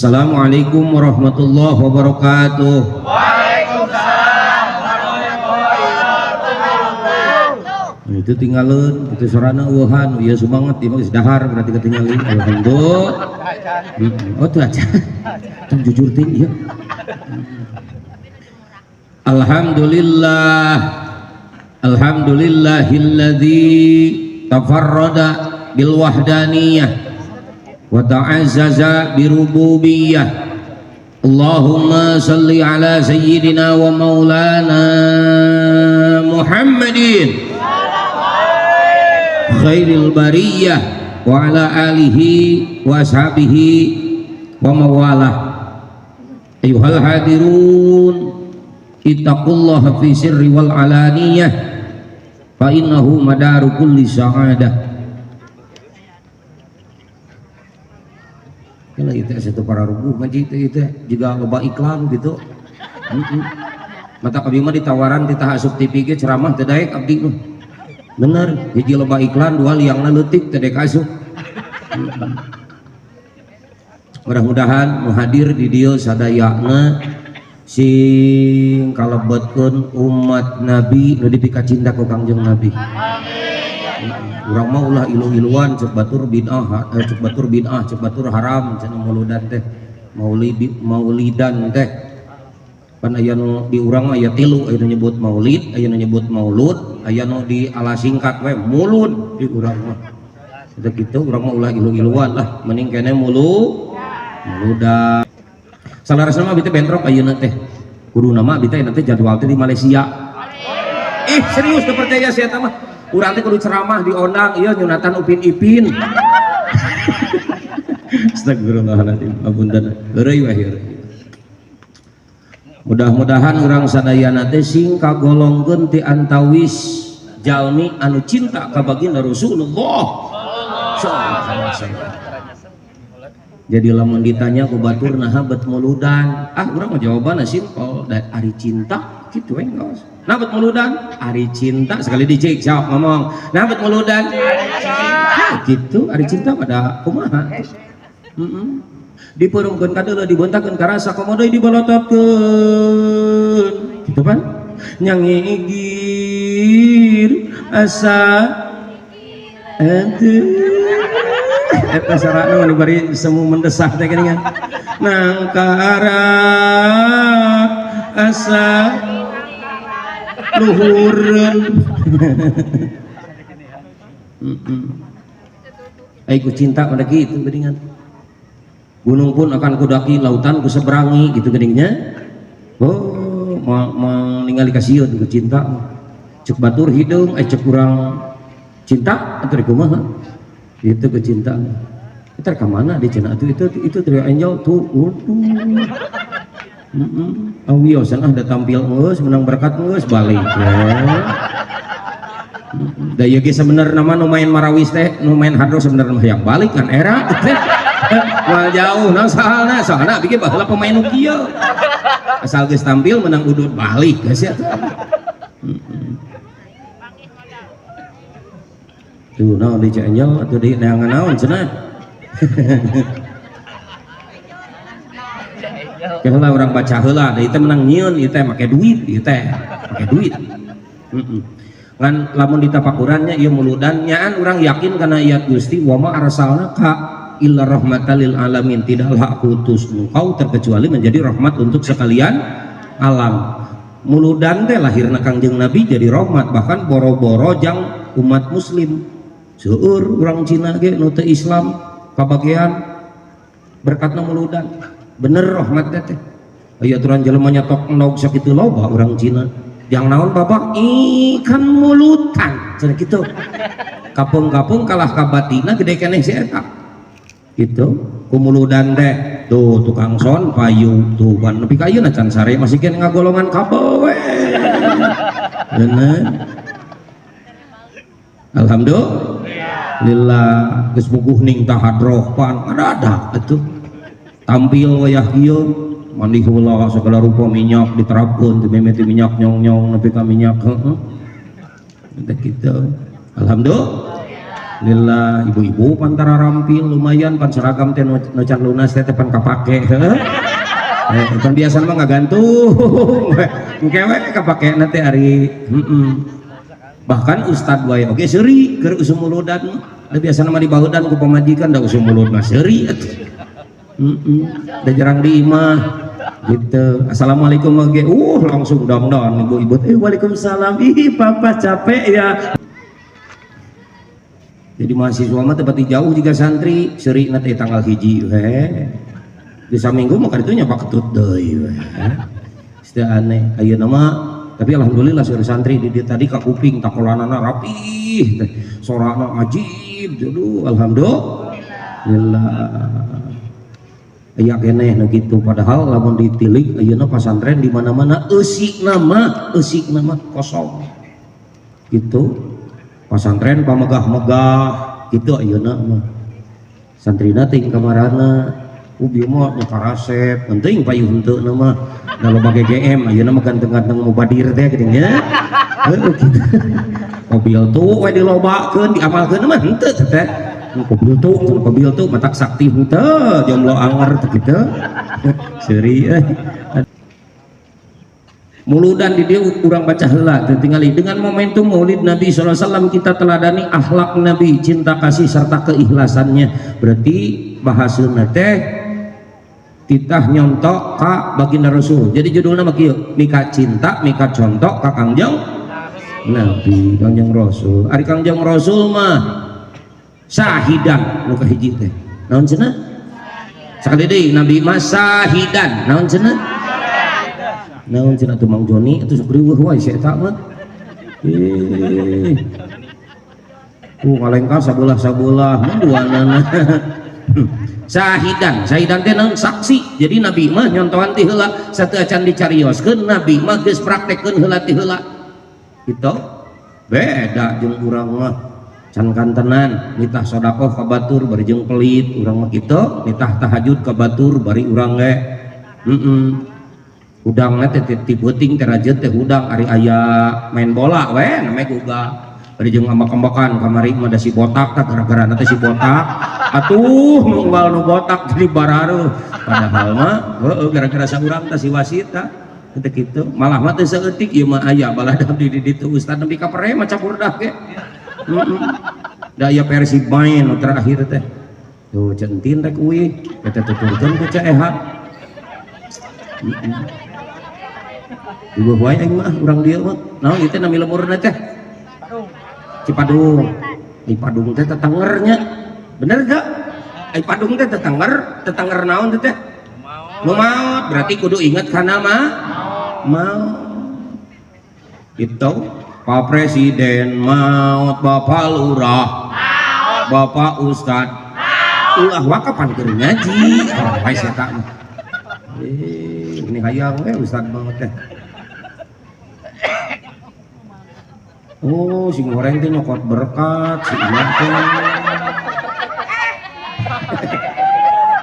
Assalamualaikum warahmatullahi wabarakatuh. Waalaikumsalam warahmatullahi wabarakatuh. Itu tinggalin, itu sorana eueuhan, ieu semangat ieu mah geus dahar berarti ketinggalin. Alhamdulillah. Oh tuh aja. Tong jujur ting ieu. Alhamdulillah. Alhamdulillahilladzi tafarrada bil wahdaniyah wa ta'azzaza bi rububiyyah. Allahumma salli ala sayyidina wa maulana Muhammadin khairil bariyah wa ala alihi wa ashabihi wa mawalah. Ayuhal hadirun, ittaqullaha fi sirri wal alaniyah fa innahu madaru kulli sa'adah. Kalau itu satu para rubuh ngaji itu juga loba iklan gitu. Mata abdi mah ditawaran ti tah asup TV ge ceramah teu daek abdi mah. Bener, hiji loba iklan, dua liangna leutik teu daek asup. Mudah-mudahan nu hadir di dieu sadayana sing kalebetkeun umat Nabi nu dipikacinta ku Kangjeng Nabi. Urang mah ulah ilu-iluan cek batur bid'ah, cek batur bid'ah, cek batur haram cenah mauludan teh. Maulid maulidan teh. Pan aya nu di urang mah aya tilu, aya nu nyebut maulid, aya nu nyebut maulud, aya nu di ala singkat we mulud di urang mah. Eta kitu urang mah ulah ilu-iluan lah, mending kene muludan. Salarasna mah abdi teh bentrok ayeuna teh. Kuduna mah abdi teh nanti jadwal teh di Malaysia. Ih, serius teu percaya sia eta mah. Urang teh kudu ceramah diondang ieu nyunatan Upin Ipin. Astagfirullahaladzim, apunten. Heureuy we heureuy. Mudah-mudahan urang sadayana teh sing kagolongkeun ti antawis jalmi anu cinta ka baginda Rasulullah sallallahu alaihi wasallam. Jadi lamun ditanya ku batur naha bet muludan, ah urang mah jawabanna simpel, da ari cinta kitu we geus. Nah bet muludan, ari cinta sekali dicek sok ngomong. Nah bet muludan, ah, gitu ari cinta pada kumaha. Dipeurungkeun kadeuleu dibeuntakeun karasa komo deui dibolototkeun. Gitu kan? Nyangigir asa atuh. Eta sarana mah dibari semu mendesah teh geuningan. Nangkara asa luhureun. Ai ku cinta pada gitu geuningan. Gunung pun akan kudaki, lautan kuseberangi gitu geningnya. Oh, mau ningali kasieun ku cinta. Cek batur hideung, cek urang cinta atuh kumaha? Itu ke cinta. Itu ka mana di cenah atuh itu Trio Angel tuh. Waduh. Awiyosan ah da tampil geus menang berkat geus balik we. Da ieu ge sebenarna mah nu main marawis teh, nu main hadroh sebenarna mah yang balik kan era teh. Moal jauh naon sahalna, soalna abdi ge baheula pemain nu kieu. Asal geus tampil menang udud balik geus ya tuh. Tuh naon di Angel atuh di neangan naon cenah. Heula urang baca heula, da ieu teh menang nyieun ieu teh make duit ieu teh, make duit. Ngan lamun ditapakurannya ieu muludan nyaan urang yakin kana ayat Gusti wa ma arsalnaka illa rahmatan lil alamin, tidaklah aku utus engkau terkecuali menjadi rahmat untuk sekalian alam. Muludan teh lahirna Kangjeng Nabi jadi rahmat bahkan boro-boro jang umat muslim. Seueur urang Cina ge nu teu Islam kabagean berkatna muludan. Bener rahmat teh. Aya aturan jelema nyatok endog sakitu loba urang Cina. Yang naon bapak ikan mulutan cenah kitu. Kapeung-kapeung kalah kabatina gede keneh si eta. Gitu. Kumuludan teh tuh tukang son payu tuh ban nepi ka ayeuna can sare masih keneh ngagolongan kabeh we. Bener. Alhamdulillah geus puguh ning tahadroh pan ada atuh. Tampil wayah kieu mandi heula segala rupa minyak diterapkeun teu mimiti minyak nyong-nyong nepi ka minyak heeh. Teh kitu. Alhamdulillah. Alhamdulillah ibu-ibu pantara rampil lumayan pan seragam teh nu can lunas teh pan kapake heuh. Pan biasa mah ngagantung. Engke we kapake na teh ari heeh. Bahkan ustad wae oge seuri keur usum muludan mah. Da biasana mah dibaudan ku pamajikan da usum mulud mah seuri atuh. Heeh. Da jarang di imah gitu. Assalamualaikum oge. Langsung dongdon ibu-ibu. Waalaikumsalam. Ih, papa capek ya. Jadi mahasiswa mah teu pati jauh jika santri, seurina teh tanggal 1 we. Di saminggu mah kaditu nya paketut deui we. Teu aneh. Ayeuna mah tapi alhamdulillah seueur santri di dieu tadi ka kuping takolanana rapih teh. Sorana ajib. Aduh, alhamdulillah. Aya keneh nu kitu padahal lamun ditilik ayeuna pasantren di mana-mana eusikna mah kosong. Gitu. Pasantren pamegah-megah gitu ayeuna mah. Santrina teh kamarana bieu mah nya karasep, penting payuh henteu na mah. Da loba GGM ayeuna mah ganteng-ganteng mubadir teh geuning nya. Heuh kitu. Mobil tuh we dilobakeun diamalkeun mah henteu teh. Mobil tuh, mobil tuh matak sakti henteu jomblo anger teh kitu. Seuri euy. Muludan di dieu urang baca heula teu tingali dengan momentum Maulid Nabi sallallahu alaihi wasallam kita teladani akhlak Nabi, cinta kasih serta keikhlasannya. Berarti bahaseuna teh titah nyontok ka baginda Rasul. Jadi judulna mah kieu, mika cinta, mika contok ka Kangjeng Nabi, Kangjeng Rasul. Ari Kangjeng Rasul mah sahidan nu kahiji teh. Naon cenah? Sakali deui Nabi mah sahidan. Naon cenah? Naon cenah tuh Mang Joni atuh sok riweuh wae si eta mah. Ngalengkah sabelah-sabelah mah duanana. Sahidan, sahidan teh naon saksi. Jadi Nabi mah nyontohan ti heula sateu acan dicarioskeun Nabi mah geus praktekkeun heula ti heula. Gitu. Beda jeung urang mah. Can kantenan nitah sedekah ka batur bari jeung pelit urang mah kitu, nitah tahajud ka batur bari urang ge. Heeh. Hudangna teh ti peuting teh rajeut teh hudang ari aya main bola we namanya gugah. Bari jeung ambak-ambakan kamari mah da si botak tah gara-gara teh si botak. Atuh nunggal nu botak jadi bararuh. Padahal mah heueuh gara-gara saurang teh si wasit tah. Teu kitu. Malah mah teu saeutik ieu mah aya baladam di ditu ustad nepi ka pere maca burdah ge. Heeh. Da aya Persib main nu terakhir teh. Tuh centin rek uih, eta tuturkeun ku Ceu Eha. Heeh. Ieu wae aing mah urang dieu mah. Naon ieu teh nami lemurna teh? Cipadung. Ai Padung teh tetangernya. Bener gak? Ai Padung teh tetenger, tetenger naon teh teh? Nu maot, berarti kudu inget kana mah maot. Gitu. Pak Presiden maot, Bapak Lurah maot, Bapak Ustad maot. Ulah wakapan keur ngaji. Oh, wae eta mah. Ini hayang we Ustad banget teh. Oh, sing goreng teh nyokot berkat, si ieu teh.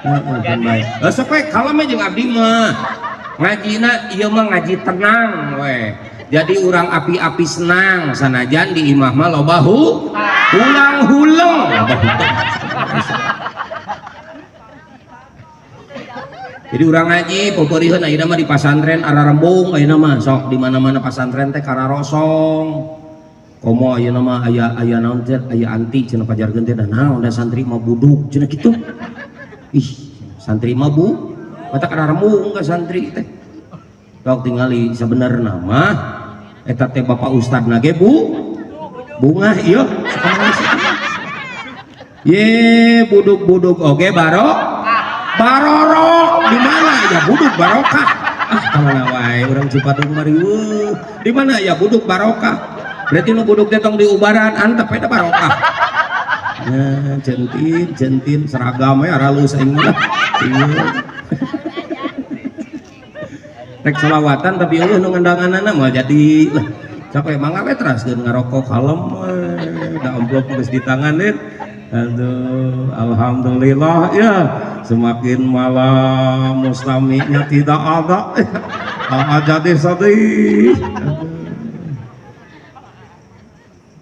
Heeh, bae. Sok we kalem jeung abdi mah. Ngajina ieu mah ngaji tenang we. Jadi urang api-api senang sanajan di imah mah loba hulang-huleng. Loba hutang. Jadi urang ngaji poporiheun ayeuna mah di pasantren ararembung ayeuna mah sok di mana-mana pasantren teh kararosong. Komo ayeuna mah aya naon teh aya anti cenah pajarkeun teh da naon da santri mah buduk cenah kitu. Ih, santri mah bu mata kararembung ka santri teh. Sok tingali sabenerna mah eta teh Bapak Ustadna ge bu bungah ieu ye buduk-buduk oge barorok di mana ya buduk barokah. Ah kamana wae urang Cipadung mah riweuh. Di mana ya buduk barokah? Berarti nu buduk teh tong diubaran antep eta barokah. Nah, centin centin seragam we aralus aing mah. Iya. Rek solawatan tapi eueuh nu ngandanganana moal jadi lah. Sok we mangga we teraskeun ngarokok kalem we da amplop geus di tangan deui. Aduh, alhamdulillah ya. Semakin malam mustami'nya tidak ada. Ah, jadi sedih.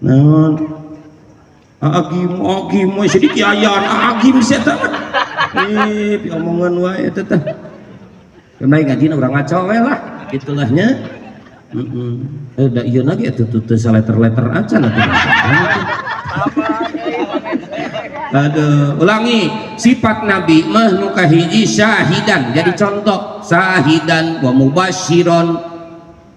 Naon? Agim agim we sedikiayan agim sia teh. Eh, piomongan wae eta teh. Keun ngajina urang ngaco we lah, gitulahnya. Heeh. Da ieu lagi atuh teu saleter-leter acan atuh. Aduh, ulangi sifat Nabi mah nu kahiji syahidan, jadi contoh syahidan wa mubasyiron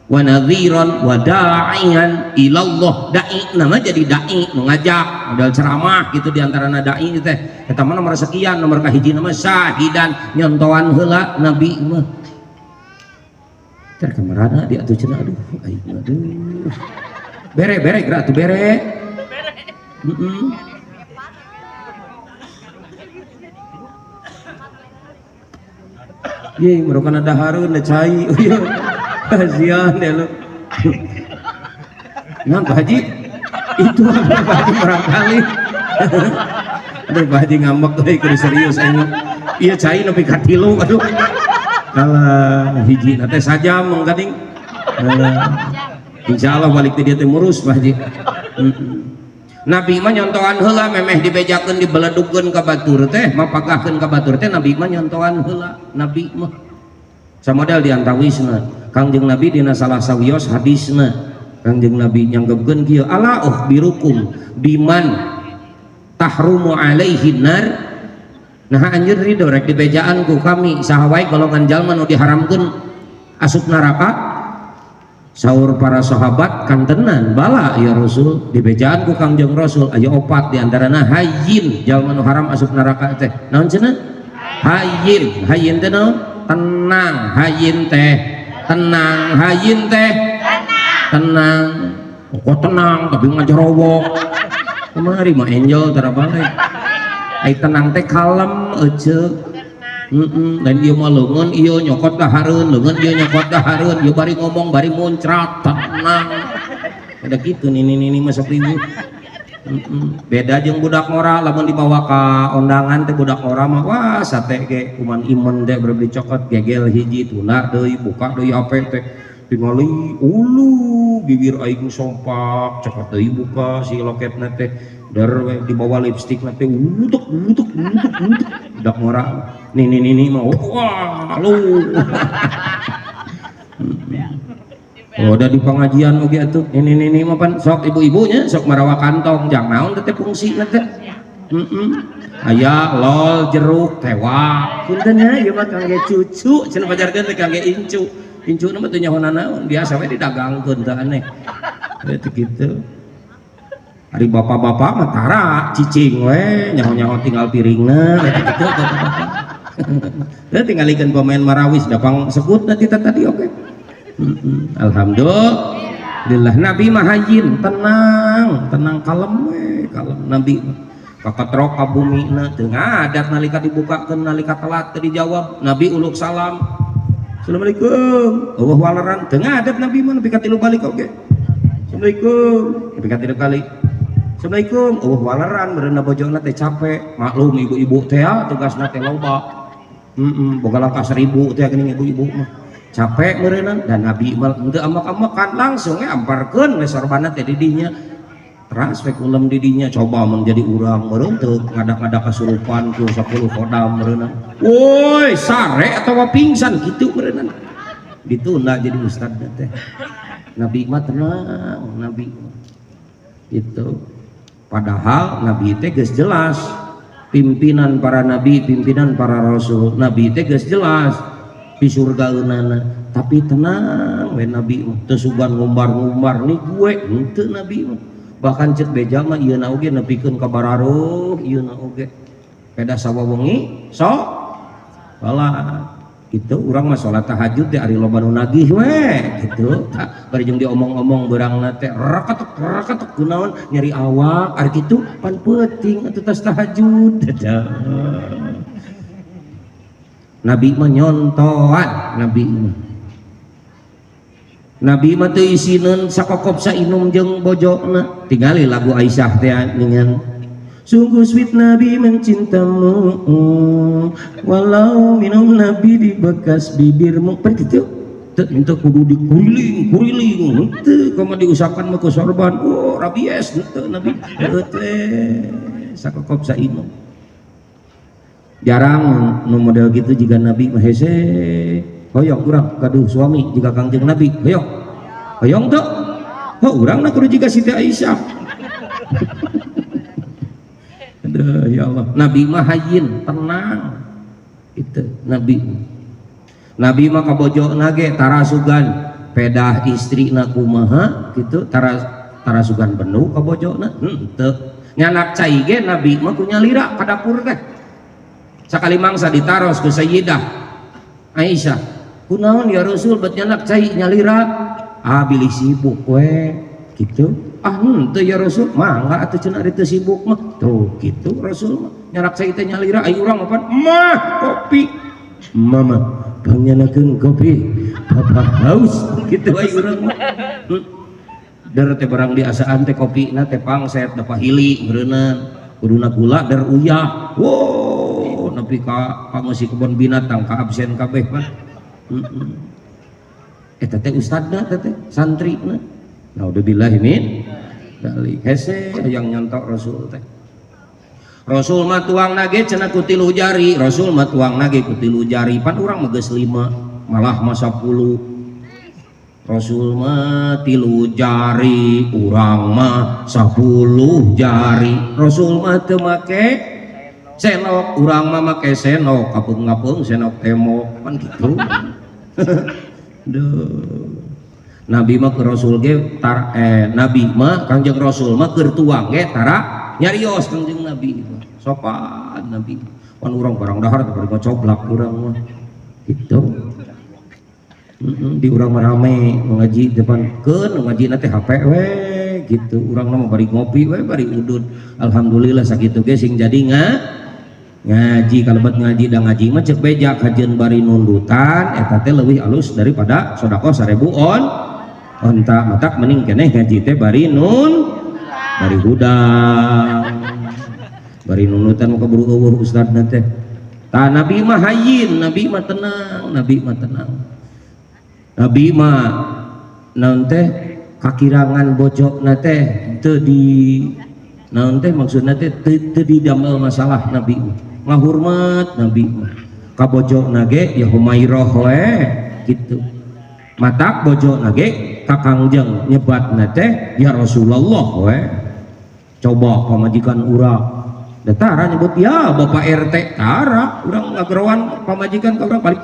wa nadhiron wa da'iyan ilallah. Da'i nama jadi da'i nu ngajak model ceramah gitu, diantarana da'i teh eta mah nomor sekian. Nomor kahiji nama syahidan, nyontoan heula Nabi mah. Ter kamarana dia atuh cenah, aduh aing, aduh, bere bere gerak atuh bere. Heeh. Ye, merupakan ada harun, ada cai. Oh iya, kasihan deh lu. Nah, Pak Haji, itu apa Pak Haji barangkali. Aduh, Pak Haji ngambek euy, kudu serius aing. Iya cai nepi ka 3, aduh. Alah, hiji na teh sajam mangkaning. Insyaallah balik ti dieu teh murus Pak Haji. Nabi mah nyontohan heula memeh dibejakeun dibeledugkeun ka batur teh, mapagahkeun ka batur teh, Nabi mah nyontohan heula. Nabi mah samodel di antawisna Kangjeng Nabi dina salah sawios hadisna Kangjeng Nabi nyanggeupkeun kieu, ala ukhbirukum biman tahrumu alaihi nar. Nah anjeun ridho rek dibejaan ku kami saha wae golongan jalma nu diharamkeun asup neraka? Saur para sahabat kantenan bala ya Rasul, dibejaan ku Kangjeng Rasul aya opat, diantarana hayyin, jalma nu haram asup neraka teh naon cenah? Hayyin. Hayyin teh naon? Tenang. Hayyin teh tenang. Hayyin teh tenang. Kok tenang tapi ngajerowok kemari mah angel tara balik. Ai tenang teh kalem ece. Dan ieu mah leungeun ieu nyokot dahareun, leungeun ieu nyokot dahareun, ieu bari ngomong bari muncrat, tenang. Ada kitu nini-nini mah sok riweuh. Beda jeung budak ngora lamun dibawa ka ondangan teh, budak ngora mah wah sate ge kuman imen teh berbeli cokot gegel hiji tuna deui buka deui HP teh tingali ulu bibir aing sompak cokot deui buka si loketna teh der dibawa lipstik na teh utuk utuk utuk utuk budak ngora. Nini nini mah wah lu. Oh, udah di pengajian oge atuh nini nini mah pan sok ibu-ibunya sok marawa kantong jang naon teh fungsina teh. Aya lol jeruk tewa punten nya ieu mah kangge cucu cenah pajarkeun teh kangge incu. Incu mah teu nyaho nanaon biasa we didagangkeun teh aneh teh kitu. Ari bapak-bapak mah tara cicing we nyaho-nyaho tinggal piringna eta kitu bapak-bapak. Teu tingalikeun pemain marawis dapang sekut na tita tadi oke. Alhamdulillah Nabi mah hayyin tenang, tenang kalem we, kalem Nabi mah. Kakatrok ka bumina teu ngadat nalika dibukakeun nalika telat teu dijawab Nabi uluk salam. Assalamualaikum. Eueuh waleran teu ngadat Nabi mah nepi ka 3 balik oge. Assalamualaikum nepi ka 3 kali. Assalamualaikum. Eueuh waleran meureunna bojona teh capek. Maklum ibu-ibu teh tugasna teh loba. Boga langkah 1000 teh geuning ibu-ibu mah. Capek meureunna dan Nabi mah henteu amak-amakan langsung we amparkeun we sorbanna teh di dinya. Teras we kulem di dinya coba mun jadi urang meureun teu ngadak-ngadak kasurupan ku 10 khodam meureunna. Woi, sare atawa pingsan kitu meureunna. Ditunda jadi ustad teh. Nabi mah tenang, Nabi mah. Gitu. Padahal Nabi teh geus jelas pimpinan para nabi, pimpinan para rasul. Nabi teh geus jelas di surgaeunana, tapi tenang we Nabi mah teu sugan ngumbar-ngumbar nih gue henteu Nabi mah. Bahkan ceuk beja mah ieu na oge nepikeun ka bararuh ieu na oge. Peda sawawengi sok salat. Gitu urang mah salat tahajud teh ari loba nu nagih we gitu. Tah bari jeung diomong-omong beurangna teh rakatek rakatek kunaon nyeri awak ari kitu pan peuting atuh tas tahajud. Nabi mah nyontoan Nabi mah. Nabi mah teu isineun sakokop sainum jeung bojona. Tingali lagu Aisyah teh dengan sungguh sweet Nabi mencintamu walau minum Nabi di bekas bibirmu. Pergi gitu teu minta kudu dikuriling kuriling teu kumaha diusapan mah ku sorban. Oh rabies henteu Nabi heueut we sakokop sainum. Jarang nu model gitu jiga Nabi mah hese. Hoyong urang gaduh suami jiga Kangjeng Nabi, hoyong. Hoyong teu? Oh, urang na kudu jiga Siti Aisyah. Aduh, ya Allah. Nabi mah hayyin, tenang. Itu Nabi. Nabi mah kabojona ge tarasugan pedah istrina kumaha gitu, tarasugan benu kabojona henteu. Nyanak cai ge Nabi mah ku nyalira ka dapur teh. Sakali mangsa ditaros ku Sayyidah Aisyah, kunaon ya Rasul bet nyanak cai nyalira? Ah, bilih sibuk we gitu. Ah, henteu ya Rasul, mangga atuh cenah ari teu sibuk mah. Tuh gitu Rasul mah nyanak cai teh nyalira. Ai urang mah mah kopi. Mama pangyanakeun kopi, papa haus gitu ai urang mah. Der teh barang diasaan teh kopina teh pangset da pahili meureunnan. Kuduna gula der uyah. Wow, nepi ka pangeusi kebon binatang ka absen kabeh mah. Eta teh ustadna teh teh santrina. Naudzubillah min dzalik. Hese hayang nyontok Rasul teh. Rasul mah tuang nage cenah ku 3 jari, Rasul mah tuang nage ku 3 jari, pan urang mah geus 5, malah mah 10. Rasul mah 3 jari, urang mah 10 jari. Rasul mah teu make senok, urang mah make senok, kapeung-kapeung senok temok, pan gitu. Duh. Nabi mah ke Rasul ge tar, Nabi mah Kangjeng Rasul mah keur tuang ge tara nyarios Kangjeng Nabi mah. Sopan Nabi. Pan urang barang dahar teh bari ngocoblak urang mah. Gitu. Di urang mah rame ngaji depan keun ngajina teh HP we gitu. Urang mah bari ngopi we bari udud. Alhamdulillah sakitu ge sing jadi ngaji kalebet ngaji da ngaji mah ceuk beja kajeun bari nundutan eta teh leuwih alus daripada sedekah 1000 on onta. Matak mending keneh ngaji teh bari nun bari hudang bari nundutan mah keburu eueuh ustadna teh. Tah Nabi mah hayyin, Nabi mah tenang, Nabi mah tenang. Nabi mah naon teh kakirangan bojona teh teu di naon teh maksudna teh teu didamel masalah. Nabi mah ngahurmat, Nabi mah ka bojona ge ya Humairah we gitu. Matak bojona ge ka Kangjeng nyebatna teh ya Rasulullah we. Coba pamajikan urang da tara nyebut ya Bapak RT, tara urang ngageroan pamajikan ka urang paling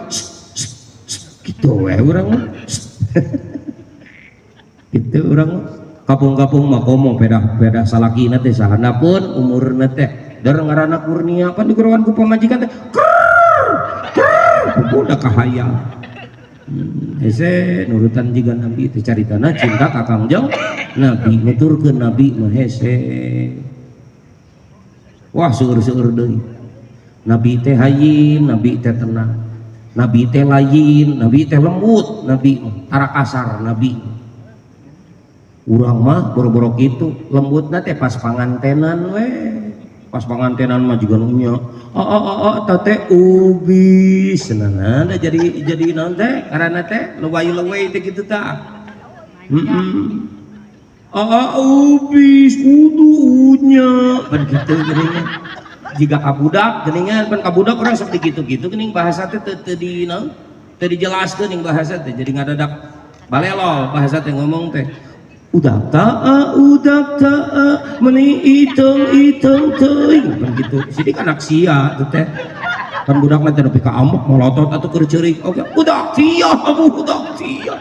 gitu we urang mah. Gitu urang mah kapung-kapung mah komo pedah-pedah salakina teh sahandapeun umurna teh der ngaranna Kurnia pan digeroan ku pamajikan teh krrrr krrrr budak kahayang. Hese nurutan jiga Nabi teh caritana cinta ka Kangjeng Nabi, nuturkeun Nabi mah hese. Wah, seueur-seueur deui. Nabi teh hayyin, Nabi teh tenang, Nabi teh lain, Nabi teh lembut, Nabi tara kasar Nabi. Urang mah boro-boro kitu, lembutna teh pas pangantenan we. Pas pangantenan mah juga nu nya. Oh, oh, oh, oh, teh ubis. Nah, nah, jadi naon teh? Karena teh lewai-lewai teh kitu tah. Oh, oh, ubis, kudu unya. Pan kitu geuningan. Jika kabudak geuningan, pan kabudak urang sok dikitu-kitu geuning bahasa teh teu di naon? Teu dijelaskeun ning bahasa teh jadi ngadadak balelo bahasa teh ngomong teh. Udah taa, udah taa, meni iteung iteung teuing pan kitu. Sini kan anak sia tuh teh. Kan budak mah teh nepi ka ambek molotot atuh keur ceurik. Oke, udah sia, budak sia.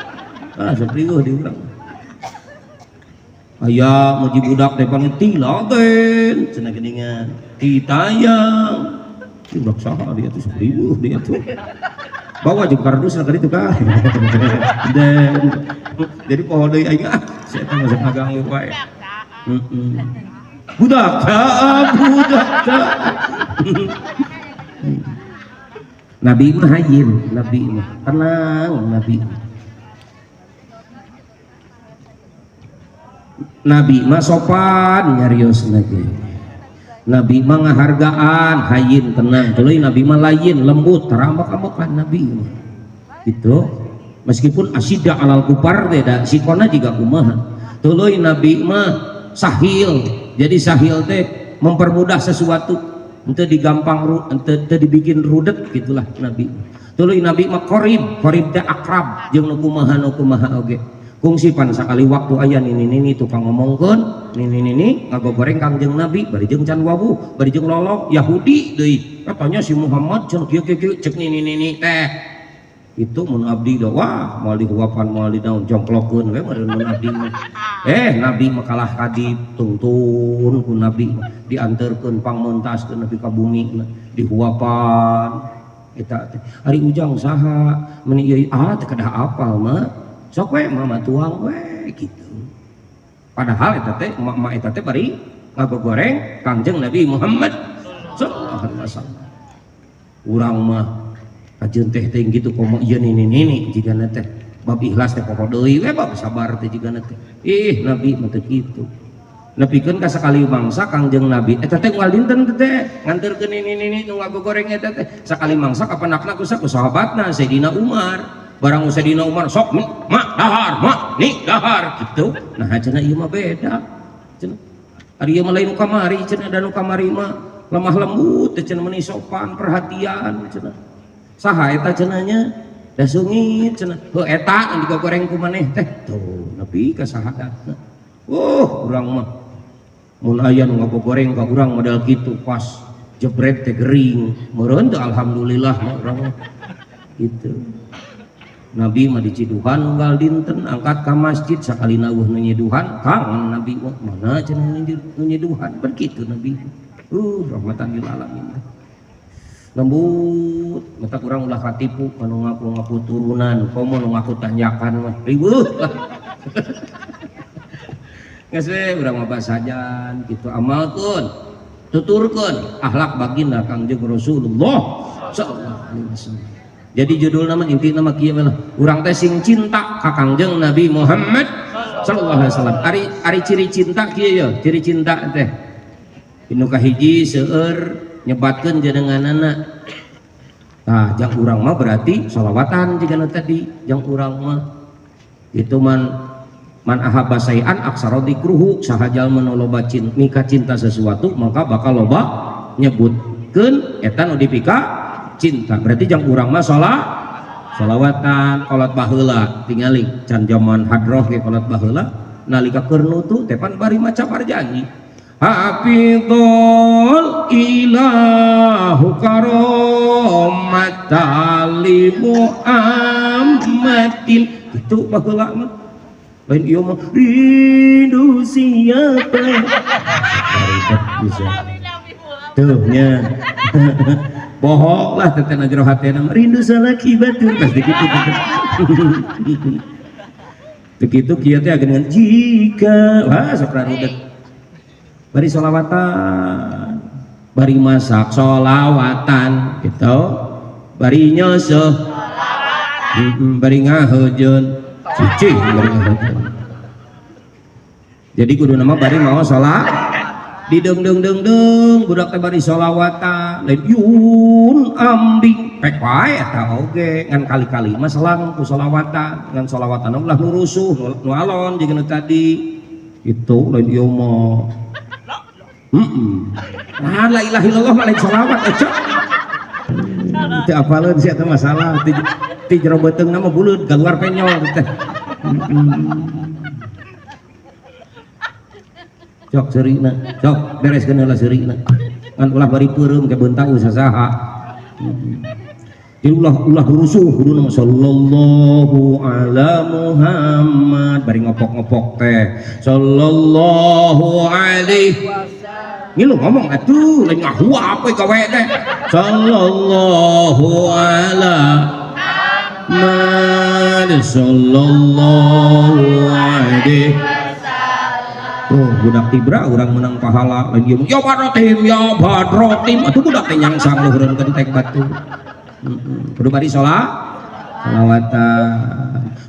Ah, sok riweuh di urang. Aya muji budak teh panggil tilagen cenah geuningan. Titayang. Ih, budak saha dia tuh, sok riweuh dia tuh. Bawa jeung kardus ka ditu ka. Dan jadi poho deui aing ah, sia teh masuk ngaganggu wae. Budak taa, budak taa. Nabi mah hayyin, Nabi mah tenang, Nabi. Nabi mah sopan nyariosna ge. Nabi mah ngahargaan, hayyin tenang, tuluy Nabi mah layin lembut, tarambak-ambakan Nabi mah. Gitu. Meskipun asida alal kupar teh da sikona jiga kumaha. Tuluy Nabi mah sahil. Jadi sahil teh mempermudah sesuatu, henteu digampang, henteu dibikin rudet gitulah Nabi. Tuluy Nabi mah qorib, qorib teh akrab jeung nu kumaha nu kumaha oge. Kungsi pan sakali waktu aya nini-nini tukang ngomongkeun, nini-nini ngagogoreng Kangjeng Nabi bari jeung can wawuh, bari jeung lolok Yahudi deui. Katanya si Muhammad cenah kieu kieu kieu cek nini-nini teh. Itu mun abdi da wah moal dihuapan moal dinaon jongklokeun we mun abdi mah. Nabi mah kalah kadip tungtun ku Nabi dianterkeun pangmentaskeun nepi ka bumi dihuapan eta teh. Ari Ujang saha meuni ieu ah teu kedah apal mah. Sok we mama tuang we gitu. Padahal eta teh emak-emak eta teh bari ngagogoreng Kangjeng Nabi Muhammad sallallahu alaihi wasallam. Urang mah kajeun teh teh gitu komo ieu nini-nini jigana teh bab ikhlas teh poho deui we bab sabar teh jigana teh. Ih Nabi mah teu kitu. Nepikeun ka sakali mangsa Kangjeng Nabi eta teh unggal dinten teh nganterkeun nini-nini nu ngagogoreng eta teh sakali mangsa kapenakna ku sahabatna Sayyidina Umar. Barang Sayyidina Umar sok mak dahar mak nih dahar gitu. Nah cenah ieu mah beda cenah. Ari ieu mah lain nu kamari cenah, da nu kamari mah lemah lembut cenah, meuni sopan perhatian cenah. Saha eta cenah nya da sungit cenah. Heuh eta nu digogoreng ku maneh teh tuh nepi ka sahadatna. Urang mah mun aya nu ngagogoreng ka urang model kitu pas jebret teh gering meureun teh alhamdulillah mah urang mah gitu. Nabi mah diciduhan unggal dinten angkat ka masjid sakalina eueuh nu nyiduhan kangen Nabi mah mana cenah nu nyiduhan begitu Nabi. Rahmatan lil alamin. Lembut mata kurang ulah katipu anu ngaku-ngaku turunan komo nu ngaku tanjakan mah riweuh lah. Geus we urang mah basajan kitu amalkeun tuturkeun akhlak baginda Kangjeng Rasulullah sallallahu alaihi wasallam. Jadi judul nama inti nama kieu lah urang teh sing cinta ka Kangjeng Nabi Muhammad sallallahu alaihi wasallam. Ari ari ciri cinta kieu ya, ciri cinta teh nu kahiji seueur nyebatkeun jenenganana. Tah jang urang mah berarti sholawatan jiga nu tadi jang urang mah itu man man ahabba sayan aksara dzikruhu, saha jalma nu loba mika cinta sesuatu maka bakal loba nyebutkeun eta nu dipika cinta. Berarti jang urang mah sholawatan kolot baheula tingali can jaman hadroh ge kolot baheula nalika keur nutu teh pan bari maca parjanji hafizul ilahu karomata li Muhammadin itu baheula mah lain ieu mah rindu siapa ribet bisa tuh nya bohong lah teteh na jero hatena rindu salaki batur pasti gitu. Begitu kieu teh dengan jika wah sok rudet bari sholawatan bari masak sholawatan gitu bari nyoseh bari ngahejeun cicih bari ngahejeun. Jadi kudu nama bari mau sholat di deng deng deng deng budak teh bari sholawatan lain yun ambing pek wae eta oge ngan kali-kali mah selang ku sholawatan ngan sholawatan ulah nu rusuh nu alon jeung nu tadi itu lain ieu mah. Nah, la ilaha illallah mah lain sholawat eta. Teu apaleun sia teh masalah ti jero beuteungna mah buleud keluar penyol teh. Cok seurina, cok bereskeun heula seurina. Ngan ulah bari peureum ke beunta usaha. Jadi ulah ulah rusuh kudu nama sallallahu ala Muhammad bari ngopok-ngopok teh sallallahu alaihi ngilu ngomong atuh lain ngahuap we gawe teh sallallahu ala Muhammad sallallahu alaihi. Oh, budak tibra urang menang pahala lagi ya badrotim ya badrotim atuh budak teh nyangsang luhureun genteng batu. Kudu bari sholat sholawatan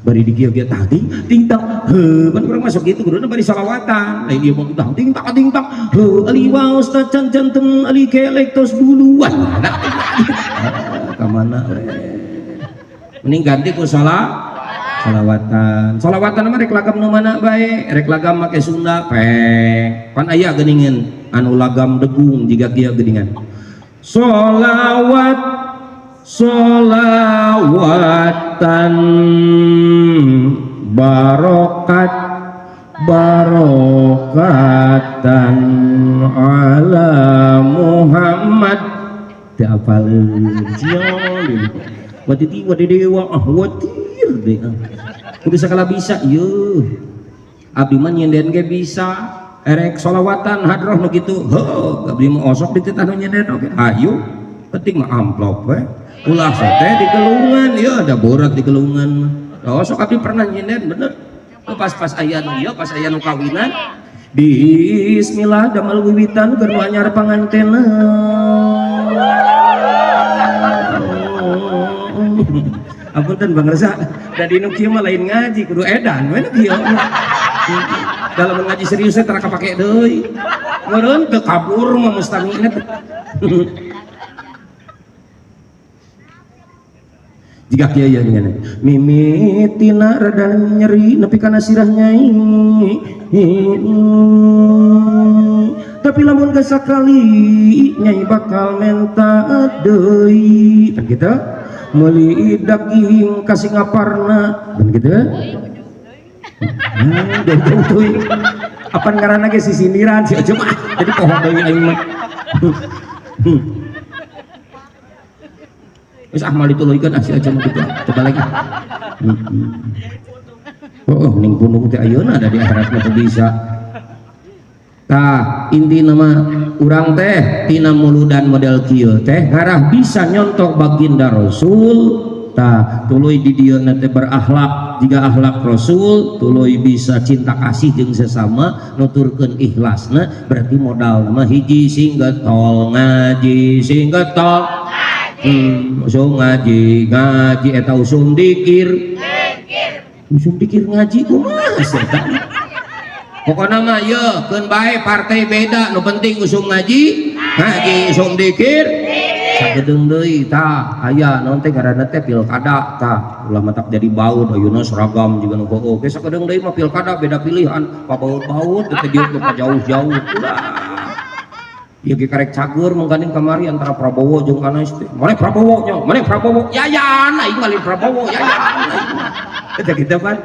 bari digieu-gieu tah ting ting tang heuh pan urang masuk kitu kuduna bari sholawatan lain ieu mah tah ting tang ting tang heuh ali waos ta can janten ali kelek tos buluan ka mana we mending ganti ku sholat Solawatan. Solawatan mah rek lagam nu mana bae, rek lagam make Sunda pek. Pan aya geuningan anu lagam degung jiga kieu geuningan. Solawat solawatan barokat barokatan ala Muhammad. Teu apaleun cion watiti wadidewa ah watir deh ah. Kudu sakala bisa yeuh. Abdi mah nyenden ge bisa erek solawatan hadroh nu kitu heuh abdi mah osok dititah nu nyenden oge ayo penting mah amplop we ulah sate di gelungan ya ada borat di gelungan mah. Osok abdi pernah nyenden bener pas-pas aya nu ieu pas aya nu kawinan bismillah damel wiwitan keur nu anyar pangantena. Apunten Bang Reza, da dinu kieu mah lain ngaji kudu edan we nu kieu. Dalam ngaji serius teh tara kapake deui. Meureun teu kabur mah mustamina teh. Jika kieu ya dengan mimitina rada nyeri nepi kana sirah nyai. Tapi lamun geus sakali nyai bakal menta deui. Kan kitu? Meuli daging ka Singaparna. Kan kitu? Jauh-jauh teuing. Apan ngaranna ge sisindiran si Ece mah. Jadi poho deui aing mah. Wis ah mal dituluykeun ah si Ece mah kitu. Coba lagi. Oh, ning gunung teh ayeuna da di akhirat mah teu bisa. Tah, intina mah urang teh tina muludan model kieu teh ngarah bisa nyontoh baginda Rasul. Tah, tuluy di dieu na teh berakhlak jiga akhlak Rasul, tuluy bisa cinta kasih jeung sesama, nuturkeun ikhlasna, berarti modal mah hiji sing getol ngaji, sing getol usum ngaji, ngaji eta usum dikir. Usum dikir ngaji kumaha sih eta? Pokona mah ye keun bae partai beda nu penting usum ngaji, ngaji usum dikir. Sagedeung deui tah aya naon teh ngaranna teh pilkada tah ulah matak jadi baut ayeuna seragam juga nu heueuh. Ge sagedeung deui mah pilkada beda pilihan, pabaut-baut teh dieu teh jauh-jauh ulah. Ieu ge karek cager mangkaning kamari antara Prabowo jeung Anies teh. Maneh Prabowo nya, maneh Prabowo. Yayan aing mah lain Prabowo, yayan aing mah. Eta kitu pan.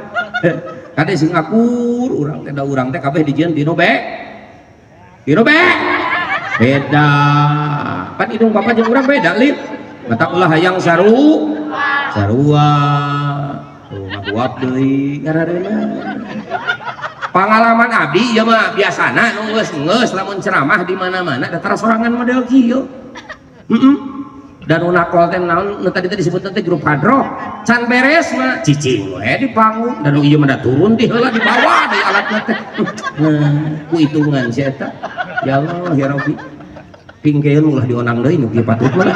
Kade sing akur urang teh da urang teh kabeh dijieun dino be. Dino be. Beda. Pan hidung bapak jeung urang beda lin. Mata ulah hayang saru. Sarua. Tuh ngaguap deui ngarareuna. Pangalaman abdi ieu mah biasana nu geus-geus lamun ceramah di mana-mana da tara sorangan model kieu. Heeh. Dan nu nakol teh naon nu tadi teh disebutna teh grup hadroh. Can beres mah cicing we di panggung dan nu ieu mah da turun ti heula dibawa deui alatna teh. Nah, ku hitungan si eta. Ya Allah ya Rabbi. Pingkeun ulah dionang deui nu kieu patut mah.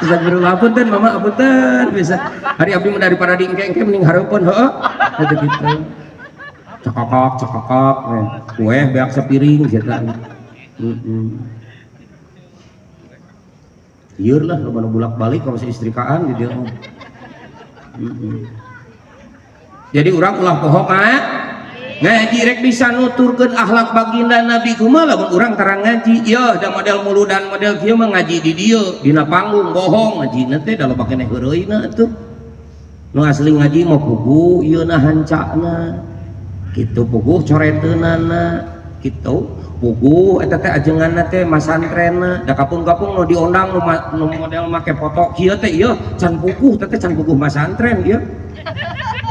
Astagfirullah apunten mama apunten bisa. Hari abdi mah daripada diengke-engke mending hareupeun heueuh. Eta kitu. Cekakak cekakak kue beak sepiring gitu. Lieur lah loba nu bolak-balik kalau si istrikaan di dieu. Jadi urang ulah poho ngaji rek bisa nuturkeun akhlak baginda Nabi kumaha lamun urang tara ngaji. Yeuh da model muludan model kieu mah ngaji di dieu dina panggung bohong ngajina teh da loba keneh heureuyna atuh. Nu asli ngaji mah puguh ieu na hancana. Kitu puguh coreteunana kitu puguh eta teh ajenganna teh masantrenna da kapung-kapung nu diondang nu model make foto kieu teh ieu can puguh teh can puguh masantren ieu.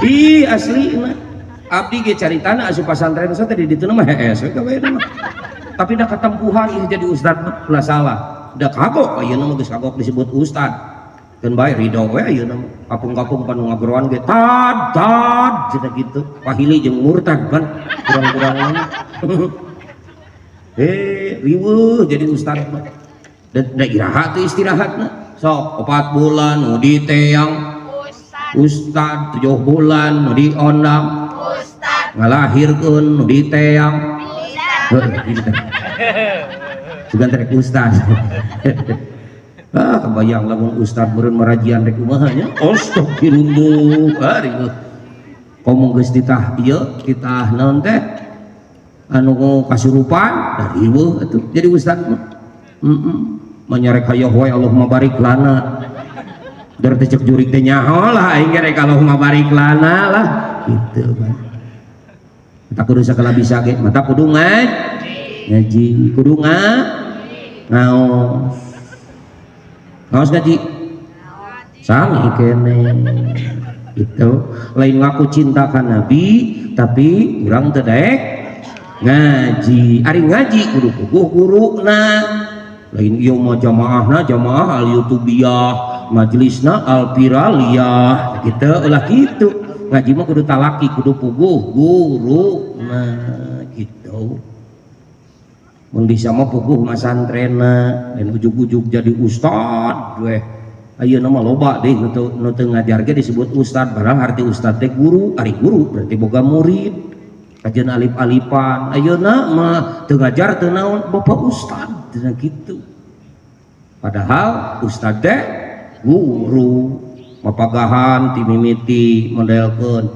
Ih asli mah abdi ge caritana asup pasantren teh di ditu mah hees we gawe mah. Tapi da katempuhan ieu jadi ustad mah ulah salah. Da kagok ayeuna mah geus kagok disebut ustad. Keun bae ridho we ayeuna mah kapung-kapung panu ngageroan ge tad tad cenah kitu. Pahili jeung murtad kan kurang-kurang. Riweuh jadi ustad mah. Da iraha teh istirahatna. Sok 4 bulan nu diteang ustad, 7 bulan nu diondang ustad, ngalahirkeun nu diteang heuh gitu. Sugan rek ustad. Ah kebayang lamun ustad meureun marajian rek kumaha nya. Astagfirullah. Ah riweuh. Komo geus ditah ieu titah naon teh anu kasurupan da riweuh atuh jadi ustad mah. Heeh. Manyarek hayoh wae Allahumma barik lana. Der teh cek jurik teh nyaho lah aing ge rek Allahumma barik lana lah gitu kan. Mata kudu sagala bisa ge, mata kudu ngaji, kudu ngaos. Ngaos ngaji. Sami kene. Gitu. Lain ngaku cinta ka Nabi, tapi urang teu daek ngaji. Ari ngaji kudu puguh guruna. Lain ieu mah jamaahna jamaah al youtubiyah, majelisna al viraliyah gitu, ulah kitu. Ngaji mah kudu talaki, kudu puguh guruna gitu. Mun bisa mah puguh masantrenna dan ujug-ujug jadi ustad weh. Ayeuna mah loba deh nu teu ngajar ge disebut ustad, padahal arti ustad teh guru, ari guru berarti boga murid. Kajian alif-alifan, ayeuna mah teu ngajar teu naon, bapak ustad cenah kitu. Padahal ustad teh guru, mapagahan ti mimiti modelkeun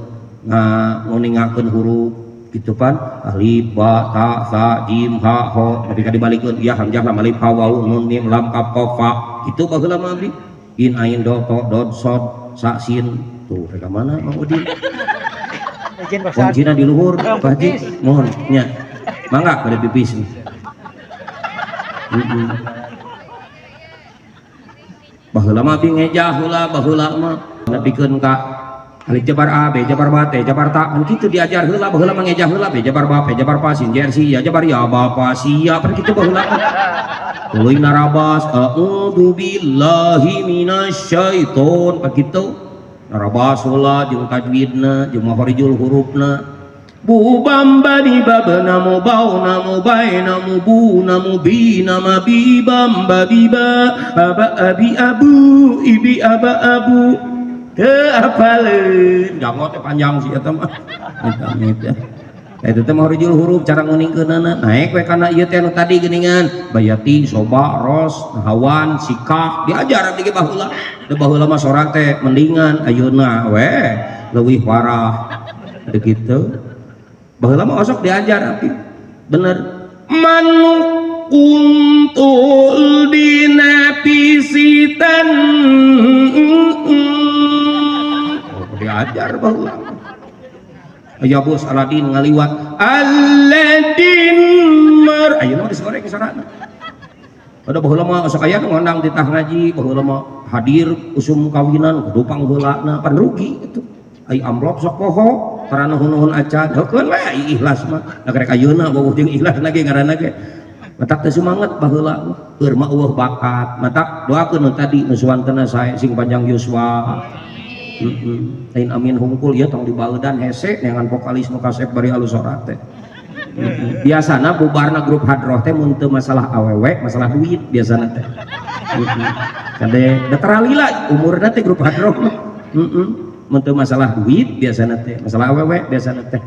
nguningakeun huruf gitu pan, alif ba ta sa jim ha ho, nepi ka dibalikeun ya hamzah lam alif ha waw nun mim lam kaf qaf fa kitu baheula mah abdi. In ain do to dod sod sa sin tuh rek ka mana Mang Udin? Izin Pak Ustad. Kuncina di luhur Pak Haji, mohon nya. Mangga bade pipis. Heeh. Baheula mah abdi ngejah heula baheula mah nepikeun ka alif jabar a b jabar ba t jabar ta kan kitu diajar heula baheula mah ngejah heula b jabar ba p jabar pa sin jer si ya jabar ya ba pa si ya kan kitu baheula mah. Tuluy narabas a'udzu billahi minasyaiton kan kitu. Narabas heula jeung tajwidna jeung makharijul hurufna. Bu bam bani babna mu bauna mu baina mu buna mu bina ma bi bam ba bi ba aba abi abu ibi aba abu teu apaleun janggot teh panjang sih eta mah. Amit ya. Eta teh makharijul huruf cara nguningkeunana naek we kana ieu teh anu tadi geuningan bayati soba ros hawan sikah diajar abdi ge baheula. Da baheula mah sorang teh mendingan ayeuna we leuwih parah begitu. Baheula mah osok diajar abdi bener manuk kuntul dina pisitan. Oh, diajar baheula. Aya bos Aladin ngaliwat Aladin mer ayeuna mah disegoreng sarana. Ada baheula mah osok aya nu ngondang titah ngaji baheula mah hadir usum kawinan kudu pangheulana pan rugi itu. Ai amplop sok poho karena nuhun-nuhun acan heukeun we ai ikhlas mah da karek ayeuna beuh jeung ikhlas lagi ngaranna ge matak teu sumanget baheula keur mah eueuh bakat matak doakeun nu tadi nu suwantena sae sing panjang yuswa. Heeh. Lain amin hungkul ieu tong dibaeudan hese neangan vokalis nu kasep bari alus sora teh. Heeh. Biasana bubarna grup hadroh teh mun teu masalah awewe masalah duit biasana teh. Heeh. Kade da teralila umurna teh grup hadroh mah. Heeh. Mun teu masalah duit biasana teh masalah awewe biasana teh.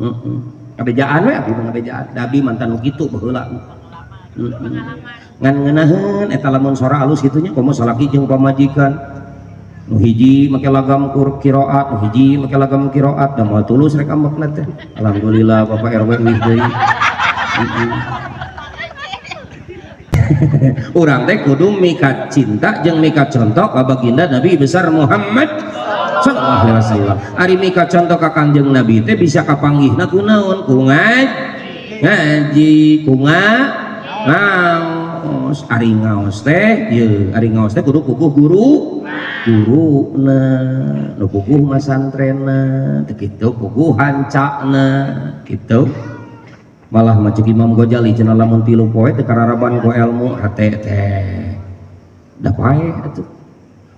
Heeh. Kabejaan we abdi mah ngabejaan da abdi mantan nu kitu baheula. Heeh. Ngan ngeunaheun eta lamun sora alus kitu nya komo salaki jeung pamajikan. Nu hiji make lagam qiraat, nu hiji make lagam qiraat, da moal tulus rek ambekna teh. Alhamdulillah Bapak RW wih deui. Heeh. Urang teh kudu mika cinta jeung mika contoh ka baginda Nabi besar Muhammad sallallahu alaihi wasallam. Ari mika contoh ka Kangjeng Nabi teh bisa kapanggihna ku naon? Ku ngaji, ku ngaos. Ari ngaos teh ieu, ari ngaos teh kudu puguh guru guruna, nu puguh masantrenna, teu kitu puguh hancana kitu. Malah mah ceuk Imam Ghazali cenah lamun 3 poe teu kararaban ku ilmu hate teh. Da paeh atuh.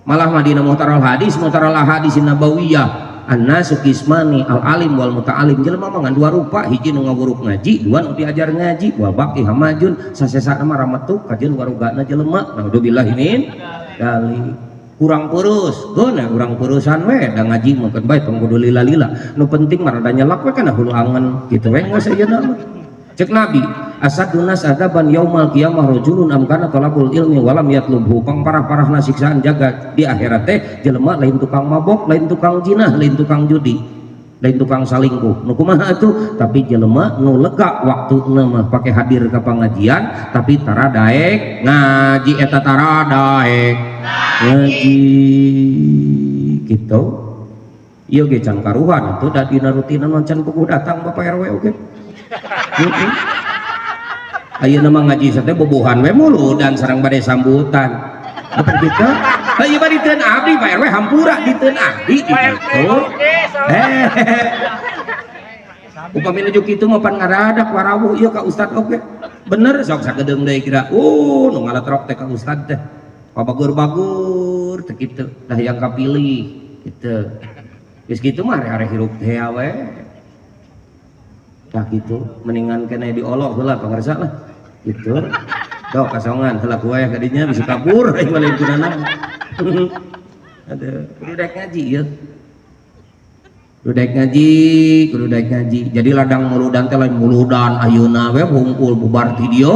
Malah mah dina Muhtarul Hadis, Muhtarul Ahadis Nabawiyah, annasu qismani al alim wal muta'alim. Jelema mah ngan dua rupa, hiji nu ngawuruk ngaji, dua nu diajar ngaji, wal baqi hamajun, sasesana mah rametuk kajeun warugana jelema. Naudzubillah min dzalik. Kurang purus, geuna urang purusan we da ngaji mah keun bae tong kudu lila-lila. Nu penting mah rada nyelak we kana hulu angen kitu we geus ayeuna mah. Cek Nabi, asadun nas adzaban yaumal qiyamah rajulun amkana talabul ilmi walam yatlubhu. Pangparah-parahna siksaan jagat di akhirat teh jelema lain tukang mabok, lain tukang jinah, lain tukang judi. Lain tukang salingkuh nu kumaha atuh, tapi jelema nu lega waktuna mah pake hadir ke pengajian, tapi tara daek ngaji. Eta tara daek ngaji gitu. Ieu ge can karuhan atuh, da dina rutinan mah can puguh datang Bapak RW oge. Heeh. Ayeuna mah ngaji teh bobohan we mulu dan sareng bade sambutan. Apa gitu? Ieu mah diteun abdi, Pak RW, hampura diteun abdi gitu. Eh. Upami nuju kitu mah pan ngaradak warawuh ieu ka ustad oge. Bener sok sagedeung deui kira. Nu ngalatrok teh ka ustad teh. Pabagur-bagur teh kitu. Dah yang kapilih gitu. Geus kitu mah are hirup teh we. Tah kitu, mendingan kena diolok heula pangersa lah. Gitu. Tuh kasongan heula kue kadinya bisa kabur aing mah lain kunana. Aduh, kudu daek ngaji ya. Kudu daek ngaji, kudu daek ngaji. Jadi ladang muludan teh lain muludan ayeuna we hungkul bubar ti dieu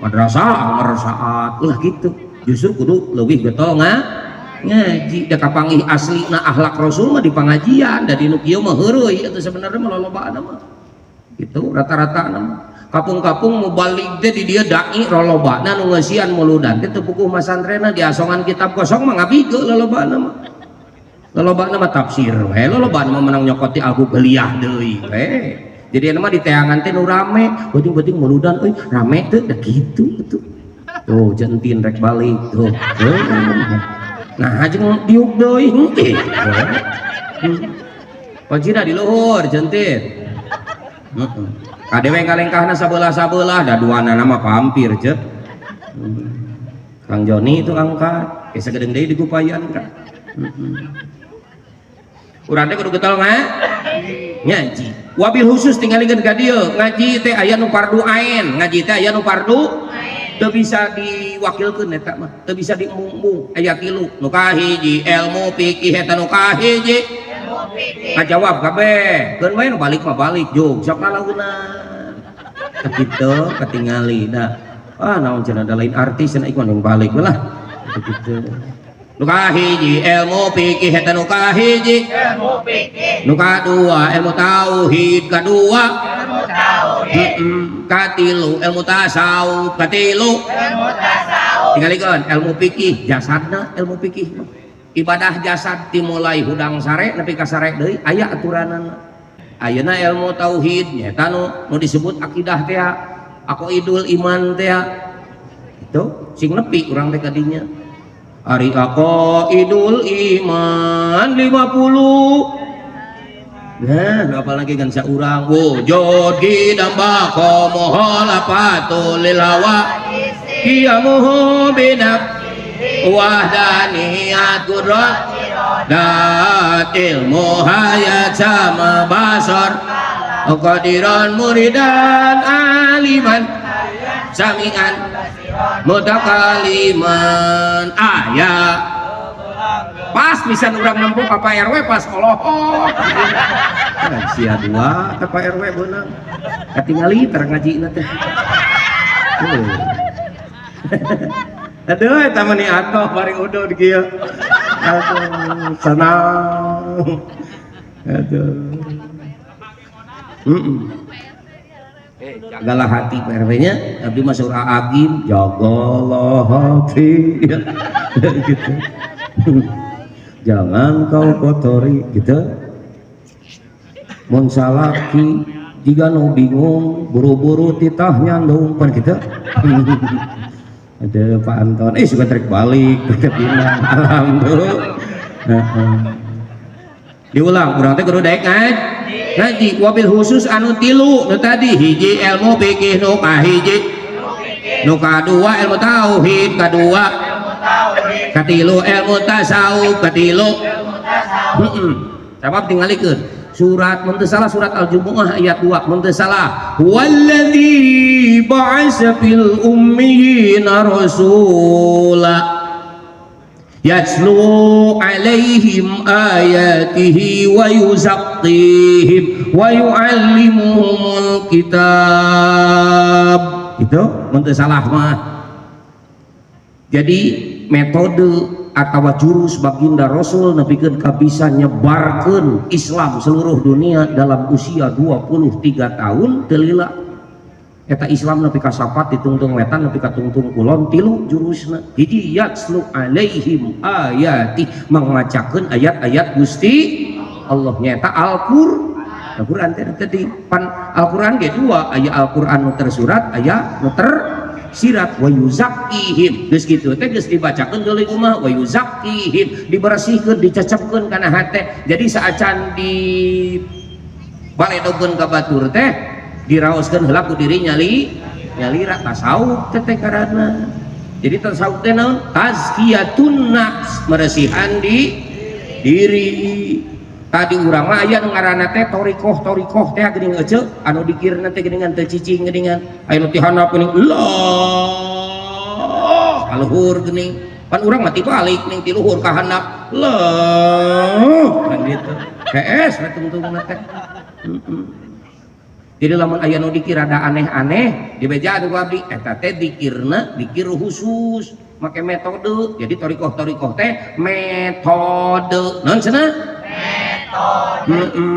madrasah anger saat ulah gitu. Justru kudu leuwih getol ngaji da kapanggih aslina akhlak Rasul mah di pengajian, da di nu kieu mah heureuy atuh sebenarnya mah lolobana mah. Gitu rata-rata mah. Kapung-kapung mubalig teh di dieu dai rolobana nu ngeusian muludan teh teu puguh masantrena, diasongan kitab kosong mah ngabikeun lolobana mah. Lolobana mah tafsir we, lolobana mah menang nyokoti Al-Googliyah deui we. Jadi anu mah di teangan teh nu rame, beuting-beuting muludan euy rame teh da kitu atuh. Tuh jentin rek balik tuh. Nah jeung diuk deui henteu. Kuncina di luhur jentin. Heeh. Kadewe ngalengkahna sabelah-sabelah da duanana mah pampir ceuk. Kang Joni itu angkat, geus sagedeung deui digupayan ka. Urang teh kudu getol ngaji. Wabil khusus tingalikeun ka dieu, ngaji teh aya nu fardu ain, ngaji teh aya nu fardu teu bisa diwakilkeun eta mah, teu bisa diembung-embung. Aya tilu, nu kahiji ilmu fikih, eta nu kahiji. Ngajawab kabeh, keun we nu balik mah balik jug sok lalaunan. Kitu katingali da. Ah naon cenah da lain artis cenah ikon yang balik we lah. Kitu. Nu kahiji ilmu fikih, eta nu kahiji. Ilmu fikih. Nu kadua ilmu tauhid, kadua. Ilmu tauhid. Katilu ilmu tasawuf, katilu. Ilmu tasawuf. Tingalikeun ilmu fikih, jasadna ilmu fikih mah. Ibadah jasad dimulai hudang sare nepi ka sare deui aya aturanana. Ayeuna ilmu tauhid nyaeta nu disebut akidah teh, aqaidul iman teh. Itu sing nepi urang teh kadinya. Ari aqaidul iman 50. Nah, apalagi kan saurang wujud qidam baqa mukhalafatul lil hawa qiyamuhu binaf wahdaniyat qudrat dat ilmu hayat sama basar qadiran muridan aliman samian mutakaliman aya pas pisan urang nempo ka Pak RW pas olohok. Sia dua ka Pak RW beunang katingali tar ngajina teh. Tuh. Aduh, eta mah ni atoh bari udud kieu. Aduh, senang. Aduh. Jagalah hati Pak RW-nya, abdi mah saur Agim, jagalah hati. Gitu. Jangan kau kotori gitu. Mun salaki jika nu bingung buru-buru titah nyandung pan gitu. Ada Pak Anton, suka tarik balik, kita pindah, alhamdulillah. Heeh. Diulang, urang teh kudu daek ngaji. Wabil khusus anu tilu, nu tadi hiji ilmu fikih nu kahiji, nu kadua ilmu tauhid, kadua, katilu ilmu tasawuf, katilu. Heeh. Sabab tingalikeun surat mun teu salah surat Al-Jumu'ah ayat 2 mun teu salah, huwallazi ba'asa fil ummiyina rasula yatlu alaihim ayatihi wa yuzakkihim wa yuallimuhumul kitab. Itu mun teu salah mah. Jadi metode atawa jurus baginda Rasul nepikeun ka bisa nyebarkeun Islam seluruh dunia dalam usia 23 tahun teu lila. Eta Islam nepi ka sapat ditungtung wetan nepi ka tungtung kulon tilu jurusna. Hiji yatslu alaihim ayati, mangmacakeun ayat-ayat Gusti Allah nyata Al-Qur'an. Al-Qur'an teh tadi pan Al-Qur'an ge dua, aya Al-Qur'an nu tersurat, aya nu tersirat. Wa yuzakkihim, geus kitu teh geus dibacakeun deui kumaha wa yuzakkihim, dibersihkeun, dicecepkeun kana hate. Jadi saacan di baledogeun ka batur teh diraoskeun heula ku diri nyali nyalira tasawuf teh teh karana. Jadi tasawuf teh naon? Tazkiyatun nafs, meresihan di diri. Tadi urang mah aya nu ngaranna teh thoriqoh, thoriqoh teh geuning ece anu dikirna teh geuningan teu cicing, geuningan aya nu ti handap geuning lah kaluhur geuning. Pan urang mah tibalik ning ti luhur ka handap lah kan gitu hees we tungtungna teh. Jadi lamun aya nu dikir rada aneh-aneh dibejaan ku abdi, eta teh dikirna dikir khusus make metode. Jadi thoriqoh-thoriqoh teh metode naon cenah? Metode.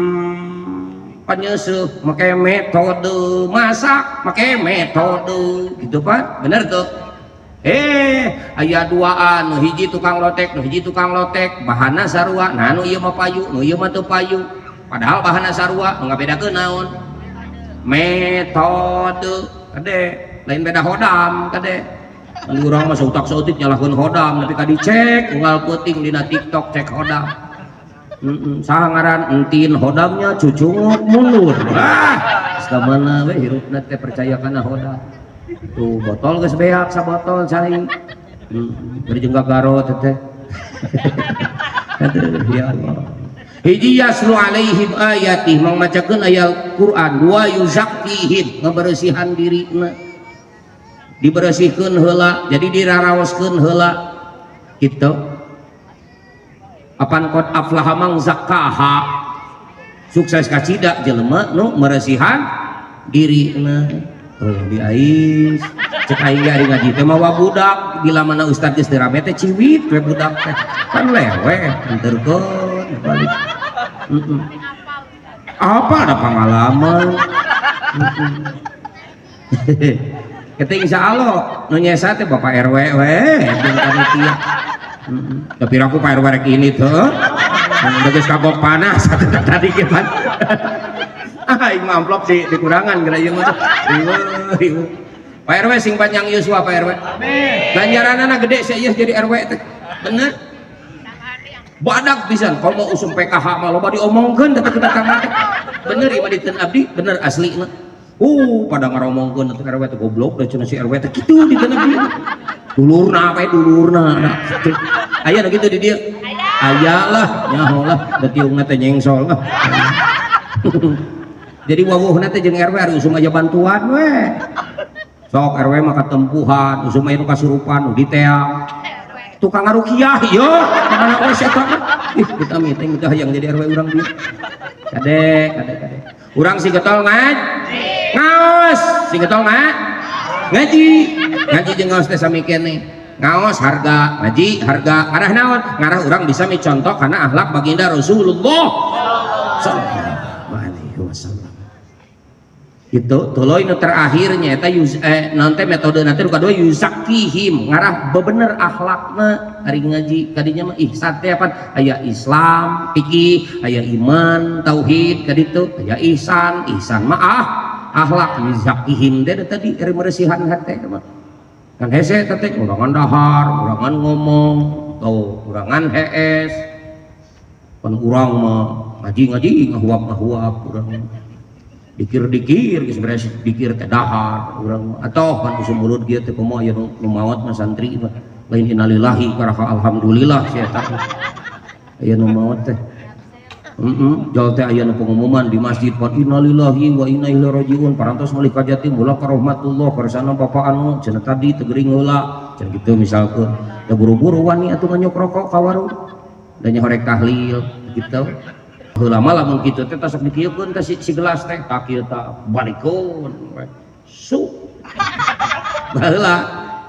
Panyeuseuh make metode, masak make metode gitu Pak, bener tuh. Aya duaan, nu hiji tukang lotek, nu hiji tukang lotek, bahanna sarua. Nah, nu ieu mah payu, nu ieu mah teu payu, padahal bahanna sarua. Nu ngabedakeun naon? Metode. Kade, lain beda hodam. Kade, mun urang mah sautak sautik nyalahkeun hodam, tapi ka dicek unggal peuting dina TikTok cek hodam. Saha ngaran entin hodamnya cucungut mundur. Ah, geus mana we hirupna teh percaya kana hodam. Tuh botol geus beak sabotol cai. Bari jeung gagaro teh. Aduh ya Allah. Hiji yaslu alaihim ayati, mangmacakeun ayat Quran. Dua yuzakkihim, ngaberesihan dirina, diberesihkeun heula, jadi diraraoskeun heula gitu. Apan qad aflaha man zakkaha, sukses kacida jelema nu meresihan dirina. Oh di ais cek aing ge ari ngaji teh mawa budak, bila mana ustad geus teu rame teh ciwit we budak teh kan leweh enterkeun balik. Apa ada pengalaman. Kita insya Allah nu nyesa teh Bapak RW we jeung panitia. Tapi aku Pak RW rek ini tuh udah geus kagok panas tadi kita. Ah, aing mah amplop sih dikurangan geura ieu mah. Ieu. Pak RW sing panjang yuswa Pak RW. Amin. Ganjaranana gede sih ieu jadi RW teh. Bener. Badak pisan kalau mau usum PKH mah loba diomongkeun teh kita teh. Bener ieu mah diteun abdi, bener asli mah. Pada ngaromongkeun atuh RW teh goblok da cenah si RW teh kitu diteun abdi. Dulurna apa dulurna nah kitu. Aya nu kitu di dieu? Aya lah, nyaho lah, da tiungna teh nyengsol lah. Jadi wawuhna teh jeung RW ari usum aya bantuan we. Sok RW mah katempuhan, usum aya nu kasurupan nu diteang. Tukang ngarukiah ieu, mana we si eta mah. Ih, kita meeting teh hayang jadi RW urang dieu. Kade, kade, kade. Urang si getol ngaji. Ngaos, si getol ngaji. Ngaji jeung ngaos teh sami keneh. Ngaos harga, ngaji harga, ngarah naon? Ngarah urang bisa micontoh karena akhlak baginda Rasulullah sallallahu alaihi wasallam. Gitu, tuluy nu terakhirnya eta yuz, naon teh metode nanti nu kadua yuzakkihim, ngarah bebener akhlakna ari ngaji kadinya mah ihsan teh apa? Aya Islam, fikih, aya iman, tauhid kaditu, aya ihsan, ihsan mah akhlak yuzakkihim teh tadi ari meresihan hate mah. Kan hese teh urangan dahar, urangan ngomong, tuh urangan hees. Pan urang mah ngaji-ngaji ngahuap-ngahuap urang. Dikir-dikir geus beres dikir teh dahar urang mah. Atoh pan usum mulut kieu teh komo aya nu maot mah santri mah. Lain innalillahi karaha alhamdulillah si eta. Aya nu maot teh. Jol teh aya nu pengumuman di masjid pan innalillahi wa inna ilaihi rajiun parantos meuli ka Jatim mula ka rahmatullah kersana bapak anu cenah tadi teu gering heula cenah kitu misalkeun. Da buru-buru wani atuh nganyok rokok ka warung. Da nyahorek tahlil gitu. Heula mah lamun kitu teh tos dikieukeun teh si gelas teh tak kieu tah balikeun we. Su. Baheula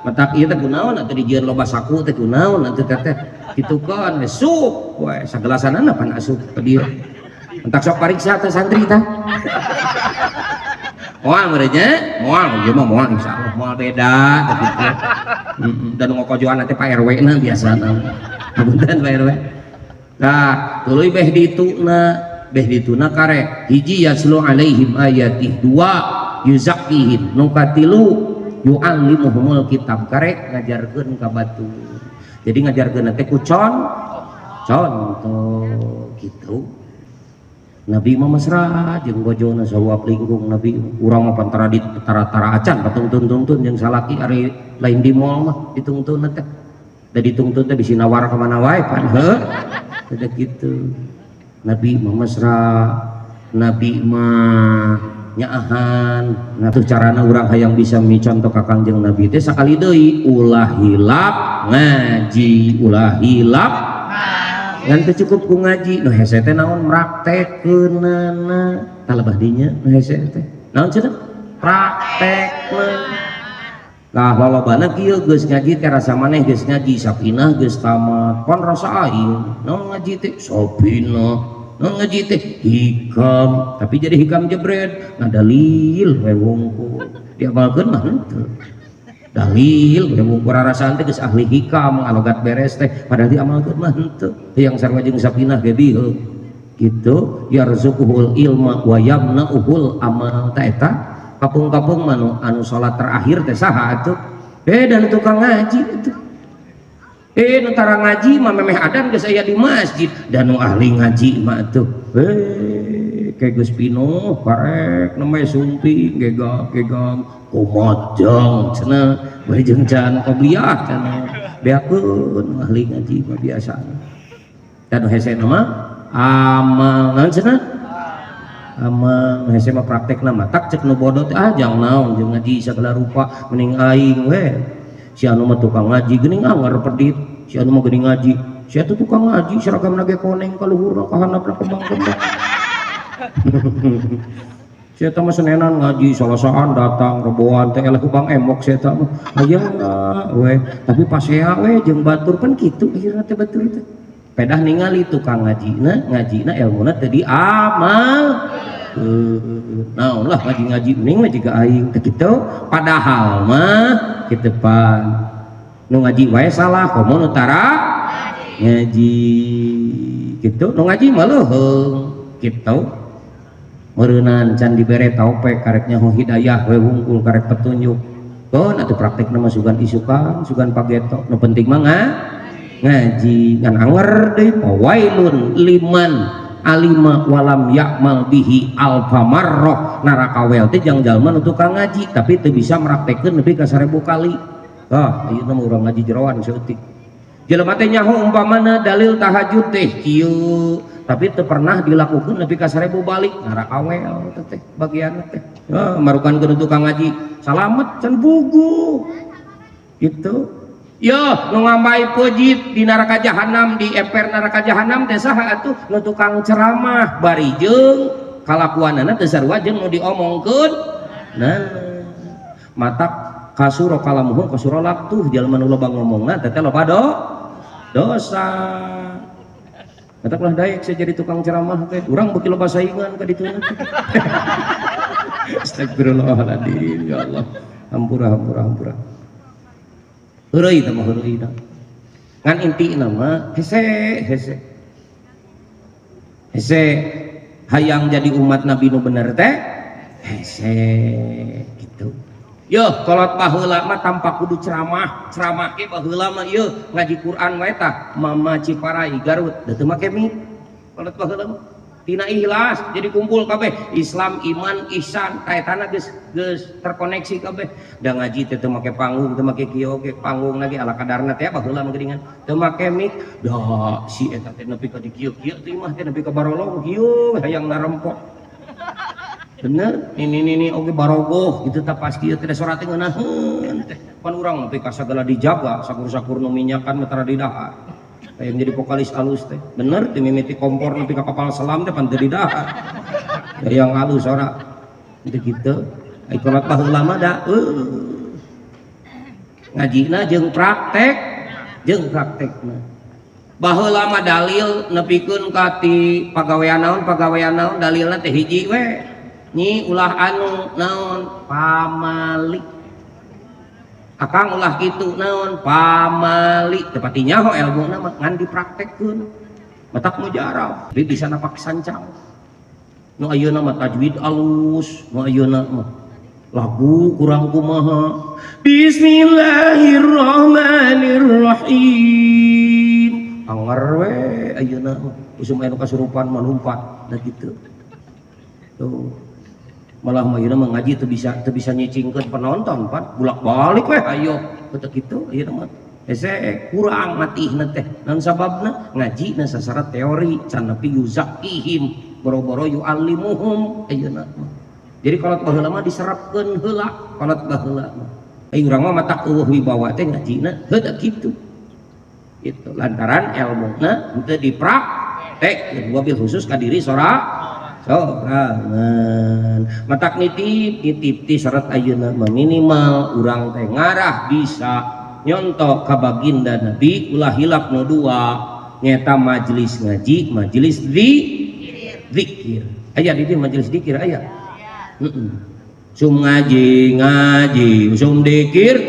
matak ieu teh kunaon atuh dijieun loba saku teh kunaon atuh teh teh. Gitu kan we sup we sagelasanana pan asup ka dieu. Entak sok pariksa teh santri tah. Moal merenya, moal ieu mah moal insyaallah moal beda teh kitu. Heeh, dan ngokojoan teh Pak RW na biasana. Punten Pak RW. Nah, tuluy beh dituna kare hiji yaslu alaihim ayatih, dua yuzakkihim, nu katilu yu'allimuhumul kitab, karek ngajarkeun ka batur. Jadi ngajarkeun teh ku contoh gitu. Nabi mah mesra jeung bojona sawap lingkung Nabi. Urang mah pantara di tara-tara acan patungtun-tungtun jeung salaki, ari lain di mall mah ditungtun teh. Da ditungtun teh bisi nawar ka mana wae pan heuh. Teh gitu. Nabi mah mesra, Nabi mah nyaahan. Nah tuh carana urang hayang bisa micontoh ka Kangjeng Nabi teh sakali deui ulah hilap ngaji, ulah hilap ngan teu cukup ku ngaji. Nu hese teh naon? Praktekkeunana. Tah lebah dinya nu hese teh naon cenah? Praktekna. Lah lolobana kieu, geus ngaji teh rasa maneh geus ngaji sapinah geus tamat pan rasa aing naon ngaji teh sapinah, naon ngaji teh hikam, tapi jadi hikam jebret ngadalil we wungkul, diamalkeun mah henteu. Dalil we wungkul, rarasaan teh geus ahli hikam, alogat beres teh, padahal diamalkeun mah henteu. Yang sarua jeung sapinah ge bieu gitu, yarzuquhul ilma wa yamna'uhul amal. Ta eta kapung-kapung manu anu salat terakhir teh saha atuh? Dan tukang ngaji itu. Nu tara ngaji mah memeh adan geus aya di masjid. Dan nu ahli ngaji mah atuh kayak geus pinuh karek namanya sumping gegap gegap kumojong cenah bari jeung can qobliyah cenah beakeun. Ahli ngaji mah biasa dan hese mah amal naon cenah? Amal. Hese mah praktekna mah tak cek nu bodoh teh, ah jang naon jeung ngaji segala rupa, mending aing we. Si anu mah tukang ngaji geuning anger pedit, si anu mah geuning ngaji, si atu tukang ngaji seragamna ge koneng ka luhurna ka handapna kembang-kembang. Si eta mah senenan ngaji, salasaan datang, reboan teh eleh bang emok si eta mah aya we, tapi pasea we jeung batur pan kitu akhirna teh. Batur teh pedah ningali tukang ngajina, ngajina ilmuna teh diamal. Naon lah ngaji-ngaji, mending mah jiga aing teh kitu. Padahal mah kitu pan nu ngaji wae salah, komo nu tara ngaji gitu. Nu ngaji mah leuheung kitu meureunan can dibere taupek, karek nyaho hidayah we wungkul, karek petunjuk keun atuh praktekna mah sugan isukan sugan pageto. Nu penting mah ngaji ngan anger deui, wailun liman alima walam yakmal bihi alfa marroh. Neraka wel teh jang jalma nu tukang ngaji tapi teu bisa meraktekeun nepi ka 1000 kali. Ah ayeuna mah urang ngaji jeroan saeutik, jelema teh nyaho umpamana dalil tahajud teh kieu tapi teu pernah dilakukeun nepi ka 1000 balik, neraka wel teh teh bagian teh. Ah, marukan ke tukang ngaji salamet can bugu gitu. Yo, nu ngambai pejit di neraka jahanam, di emper neraka jahanam teh saha atuh? Nu tukang ceramah bari jeung kalakuanana teu sarua jeung nu diomongkeun. Nah, matak kasuro kalamuhu kasuro laktuh, jalma nu loba ngomongna teh teh loba dosa. Matak lah daek saya jadi tukang ceramah teh, urang beuki loba saingan ka ditu. Astagfirullahaladzim, ya Allah. Hampura hampura hampura. Heureuy teh mah heureuy dah. Ngan intina mah hese hese. Hese hayang jadi umat Nabi nu bener teh hese gitu. Yo, kolot baheula mah tanpa kudu ceramah, ceramah ge baheula mah yeuh ngaji Quran wae tah Mama Ciparai Garut, da teu make mic. Kolot baheula mah tina ikhlas jadi kumpul kabeh Islam, iman, ihsan, kaetana geus geus terkoneksi kabeh. Da ngaji teh teu make panggung, teu make kieu oge, panggung lagi ala kadarna teh baheula mah geuningan. Teu make mic, da si eta teh nepi ka di kieu-kieu teh imah teh nepi ka barolong kieu hayang narempok. Bener, ini oge barogoh gitu tah pas kieu teh sora teh ngeunaheun teh. Pan urang nepi ka sagala dijaga, sakur-sakur nu minyakan mah tara didahar. Kayak jadi vokalis alus teh. Bener, ti mimiti kompor nepi ka kapal selam teh pan teu didahar. Yang alus ora. Gitu gitu. Ai kolot baheula mah da ngajina jeung praktek, jeung praktekna. Baheula mah dalil nepikeun ka ti pagawean naon, pagawean naon, dalilna teh hiji we. Nyi, ulah anu naon, pamali. Akang, ulah kitu naon, pamali. Teu pati nyaho ilmuna mah, ngan dipraktekkeun. Matak mujarab, tapi bisa napak sancang. Nu ayeuna mah tajwid alus, nu ayeuna mah lagu kurang kumaha. Bismillahirrahmanirrahim. Anger we ayeuna mah. Usum aya nu kasurupan mah lumpat da kitu. Tuh. Malah mah ayeuna mah ngaji teu bisa nyicingkeun penonton, pan bolak-balik we ayo. Teu kitu ayeuna mah. Hese kurang matihna teh. Naon sababna? Ngaji na sasara teori can nepi yuzakkihim, boro-boro yu'allimuhum ayeuna mah. Jadi kolot baheula mah diserapkeun heula kolot baheula mah. Ai urang mah matak eueuh wibawa teh ngajina heuh kitu. Itu lantaran elmuna henteu dipraktek, wabil khusus ka diri sorangan. Matak nitip nitip ti syarat ayeuna mah minimal urang teh ngarah bisa nyontok ka baginda Nabi, ulah hilap nu dua nyeta majelis ngaji, majelis di zikir. Aya di dieu majelis zikir aya. Sum ngaji ngaji, usum dikir.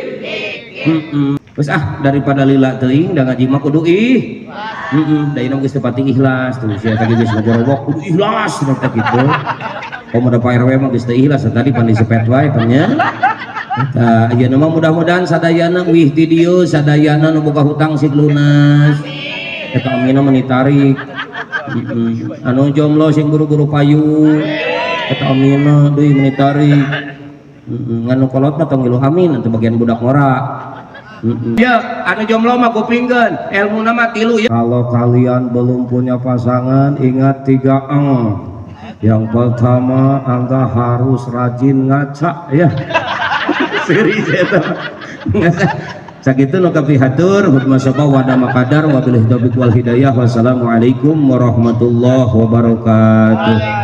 Terus ah, daripada lila teuing da ngaji mah kudu ih. Heeh, da ieu geus teu pati ikhlas tuh sia tadi geus ngagorowok kudu ikhlas cenah teh kitu. Komo da Pak RW mah geus teu ikhlas tadi pan disepet wae pan nya. Eta ayeuna mah mudah-mudahan sadayana wih ti dieu, sadayana nu boga hutang sig lunas. Eta amina mah ditarik. Heeh. Anu jomblo sing buru-buru payu. Eta amina deui meni tarik. Heeh, ngan nu kolot mah tong ngilu amin atuh bagian budak ngora. Ya, anu jomblo mah kupingkeun, ilmuna mah tilu ya. Kalau kalian belum punya pasangan, ingat tiga eng. Yang pertama, Anda harus rajin ngaca ya. Serius eta. Sakitu nu kapihatur, hudma sapa wada makadar, wabillahi taufiq wal hidayah. Wassalamualaikum warahmatullahi wabarakatuh.